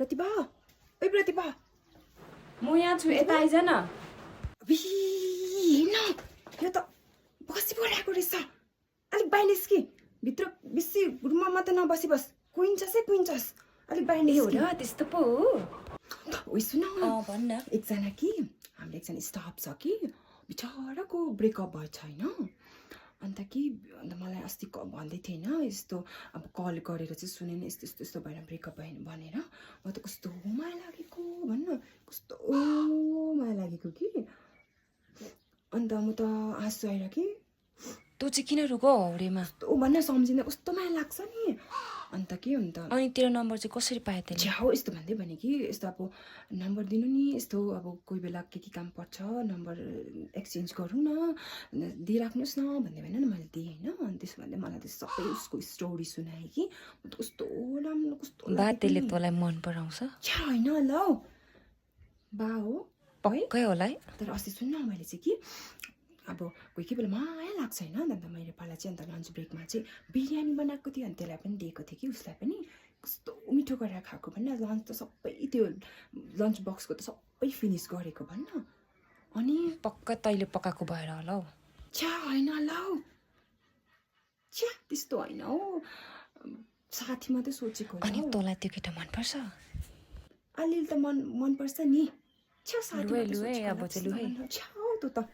प्रतिभा ओइ प्रतिभा म यहाँ छु यता आइज न हेर्न यो त बसी परेको रहेछ अलिक बाहिर निस्कि भित्र बेसी रुममा मात्र नबसी बस कुइन्छस् अलिक बाहिर ए हो निस्कि र त्यस्तो पो हो ओइ सुन भन्न एकजना कि हाम्रो एकजना स्टाफ छ कि बिचराको ब्रेकअप भएछ होइन अन्त मलाई अस्ति भन्दै थिएन यस्तो अब कल गरेर चाहिँ सुनेन यस्तो भएर ब्रेकअप भयो भनेर म त कस्तो माया लागेको भन्न कस्तो माया लागेको कि अन्त म त आँसु आएर कि तँ चाहिँ किन रुको हौडेमा कस्तो भन्न सम्झिँदा कस्तो माया लाग्छ नि अन्त के अन्त अनि तेरो नम्बर चाहिँ कसरी पाए तैँले छ्याउ यस्तो भन्दै भने कि यस्तो अब नम्बर दिनु नि यस्तो अब कोही बेला के काम पर्छ नम्बर एक्सचेन्ज गरौँ न दिइराख्नुहोस् न भन्दै भएन न मैले दिएँ होइन अनि त्यसो भन्दै मलाई त्यो सबै उसको स्टोरी सुनाएँ कि म त कस्तो राम्रो कस्तो बा त्यसले तँलाई मन पराउँछ छ्या होइन ल बा हो पक्कै होला है तर अस्ति सुन्न मैले चाहिँ कि अब कोही बेला माया लाग्छ होइन अन्त मैले पाला चाहिँ अन्त लन्च ब्रेकमा चाहिँ बिरयानी बनाएको थियो अनि त्यसलाई पनि दिएको थिएँ कि उसलाई पनि कस्तो मिठो गरेर खाएको भन्न लन्च त सबै त्यो लन्च बक्सको त सबै फिनिस गरेको भन्न अनि पक्का तैँले पकाएको भएर होला हौ छ्या होइन ल छ्या त्यस्तो होइन हौ साथी मात्रै सोचेको अनि तँलाई त्यो केटा मनपर्छ अलिअलि त मनपर्छ नि छ्या साथी लु है अब चाहिँ लु है छ्या त